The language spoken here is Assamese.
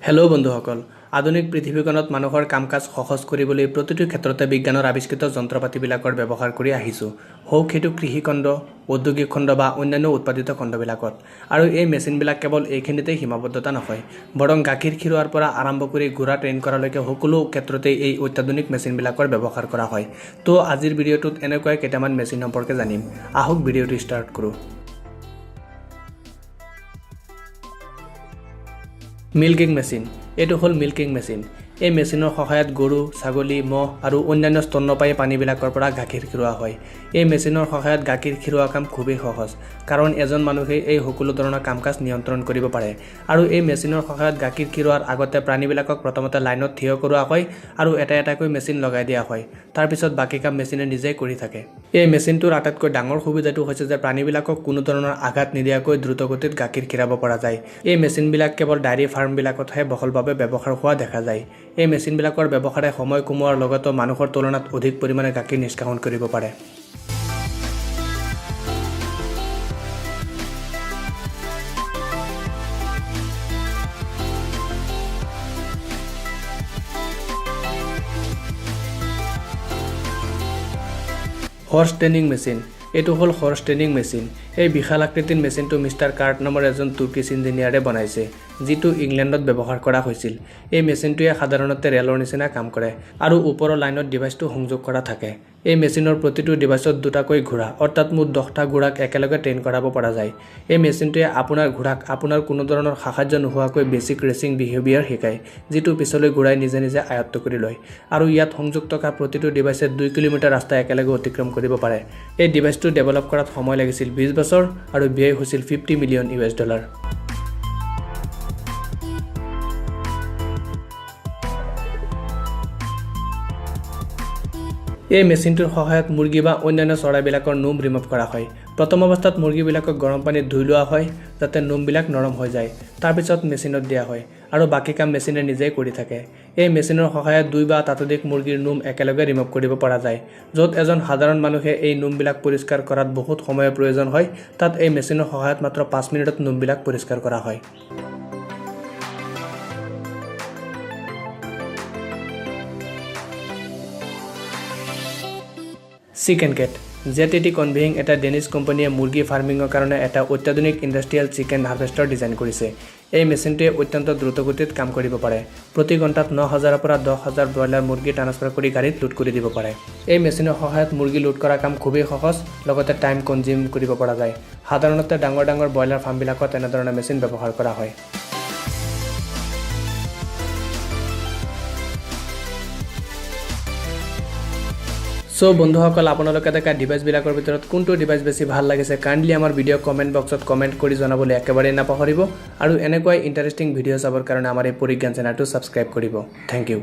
হেল্ল' বন্ধুসকল, আধুনিক পৃথিৱীখনত মানুহৰ কাম কাজ সহজ কৰিবলৈ প্ৰতিটো ক্ষেত্ৰতে বিজ্ঞানৰ আৱিষ্কৃত যন্ত্ৰপাতিবিলাকৰ ব্যৱহাৰ কৰি আহিছোঁ, হওক সেইটো কৃষিখণ্ড, ঔদ্যোগিক খণ্ড বা অন্যান্য উৎপাদিত খণ্ডবিলাকত। আৰু এই মেচিনবিলাক কেৱল এইখিনিতেই সীমাবদ্ধতা নহয়, বৰং গাখীৰ খীৰোৱাৰ পৰা আৰম্ভ কৰি ঘোঁৰা ট্ৰেইন কৰালৈকে সকলো ক্ষেত্ৰতেই এই অত্যাধুনিক মেচিনবিলাকৰ ব্যৱহাৰ কৰা হয়। তো আজিৰ ভিডিঅ'টোত এনেকুৱাই কেইটামান মেচিন সম্পৰ্কে জানিম। আহক, ভিডিঅ'টো ষ্টাৰ্ট কৰোঁ। Milking machine. এইটো হ'ল মিল্কিং মেচিন। এই মেচিনৰ সহায়ত গৰু, ছাগলী, ম'হ আৰু অন্যান্য স্তন্যপায়ী প্ৰাণীবিলাকৰ পৰা গাখীৰ খীৰোৱা হয়। এই মেচিনৰ সহায়ত গাখীৰ খীৰোৱা কাম খুবেই সহজ, কাৰণ এজন মানুহেই এই সকলো ধৰণৰ কাম কাজ নিয়ন্ত্ৰণ কৰিব পাৰে। আৰু এই মেচিনৰ সহায়ত গাখীৰ খীৰোৱাৰ আগতে প্ৰাণীবিলাকক প্ৰথমতে লাইনত থিয় কৰোৱা হয় আৰু এটা এটাকৈ মেচিন লগাই দিয়া হয়। তাৰপিছত বাকী কাম মেচিনে নিজেই কৰি থাকে। এই মেচিনটোৰ আটাইতকৈ ডাঙৰ সুবিধাটো হৈছে যে প্ৰাণীবিলাকক কোনো ধৰণৰ আঘাত নিদিয়াকৈ দ্ৰুতগতিত গাখীৰ খীৰাব পৰা যায়। এই মেচিনবিলাক কেৱল ডায়েৰী ফাৰ্মবিলাকতহে বহলভাৱে ব্যৱহাৰ হোৱা দেখা যায়। এই মেচিনবিলাকৰ ব্যৱহাৰে সময় কমোৱাৰ লগতে মানুহৰ তুলনাত অধিক পৰিমাণে গাখীৰ নিষ্কাশন কৰিব পাৰে। Horse training machine. এইটো হ'ল হৰ্চ ট্ৰেইনিং মেচিন। এই বিশাল আকৃতিৰ মেচিনটো মিষ্টাৰ কাৰ্ট নামৰ এজন তুৰ্কিছ ইঞ্জিনিয়াৰে বনাইছে, যিটো ইংলেণ্ডত ব্যৱহাৰ কৰা হৈছিল। এই মেচিনটোৱে সাধাৰণতে ৰেলৰ নিচিনা কাম কৰে আৰু ওপৰৰ লাইনত ডিভাইচটো সংযোগ কৰা থাকে। এই মেচিনৰ প্ৰতিটো ডিভাইচত দুটাকৈ ঘোঁৰা, অৰ্থাৎ মুঠ 10টা ঘোঁৰাক একেলগে ট্ৰেইন কৰাব পৰা যায়। এই মেচিনটোৱে আপোনাৰ ঘোঁৰাক আপোনাৰ কোনো ধৰণৰ সাহায্য নোহোৱাকৈ বেছিক ৰেচিং বিহেভিয়াৰ শিকায়, যিটো পিছলৈ ঘোঁৰাই নিজে নিজে আয়ত্ব কৰি লয়। আৰু ইয়াত সংযোগ থকা প্ৰতিটো ডিভাইচে 2 কিলোমিটাৰ ৰাস্তা একেলগে অতিক্ৰম কৰিব পাৰে। এই ডিভাইচটো ডেভেলপ কৰাত সময় লাগিছিল 20 বছৰ আৰু ব্যয় হৈছিল 50 মিলিয়ন US dollar. এই মেচিনটোৰ সহায়ত মুৰ্গী বা অন্যান্য চৰাইবিলাকৰ নোম ৰিমুভ কৰা হয়। প্ৰথম অৱস্থাত মুৰ্গীবিলাকক গৰম পানীত ধুই লোৱা হয়, যাতে নোমবিলাক নৰম হৈ যায়। তাৰপিছত মেচিনত দিয়া হয় আৰু বাকী কাম মেচিনে নিজেই কৰি থাকে। এই মেচিনৰ সহায়ত দুই বা তাতোধিক মুৰ্গীৰ নোম একেলগে ৰিমুভ কৰিব পৰা যায়। য'ত এজন সাধাৰণ মানুহে এই নোমবিলাক পৰিষ্কাৰ কৰাত বহুত সময়ৰ প্ৰয়োজন হয়, তাত এই মেচিনৰ সহায়ত মাত্ৰ 5 মিনিটত নোমবিলাক পৰিষ্কাৰ কৰা হয়। চিকেন কেট। জেড টি কনভেয়িং এটা ডেনিছ কোম্পানীয়ে মুৰ্গী ফাৰ্মিঙৰ কাৰণে এটা অত্যাধুনিক ইণ্ডাষ্ট্ৰিয়েল চিকেন হাৰ্ভেষ্টাৰ ডিজাইন কৰিছে। এই মেচিনটোৱে অত্যন্ত দ্ৰুতগতিত কাম কৰিব পাৰে। প্ৰতি ঘণ্টাত 9000ৰ পৰা 10,000 ব্ৰইলাৰ মুৰ্গী ট্ৰান্সফাৰ কৰি গাড়ীত লোড কৰি দিব পাৰে। এই মেচিনৰ সহায়ত মুৰ্গী লোড কৰা কাম খুবেই সহজ, লগতে টাইম কনজিউম কৰিব পৰা যায়। সাধাৰণতে ডাঙৰ ডাঙৰ ব্ৰইলাৰ ফাৰ্মবিলাকত এনেধৰণৰ মেচিন ব্যৱহাৰ কৰা হয়। চ' বন্ধুসকল, আপোনালোকে দেখা ডিভাইচবিলাকৰ ভিতৰত কোনটো ডিভাইচ বেছি ভাল লাগিছে, কাইণ্ডলি আমাৰ ভিডিঅ' কমেণ্ট বক্সত কমেণ্ট কৰি জনাবলৈ একেবাৰেই নাপাহৰিব। আৰু এনেকুৱাই ইণ্টাৰেষ্টিং ভিডিঅ' চাবৰ কাৰণে আমাৰ এই পৰিজ্ঞান চেনেলটো ছাবস্ক্ৰাইব কৰিব। Thank you.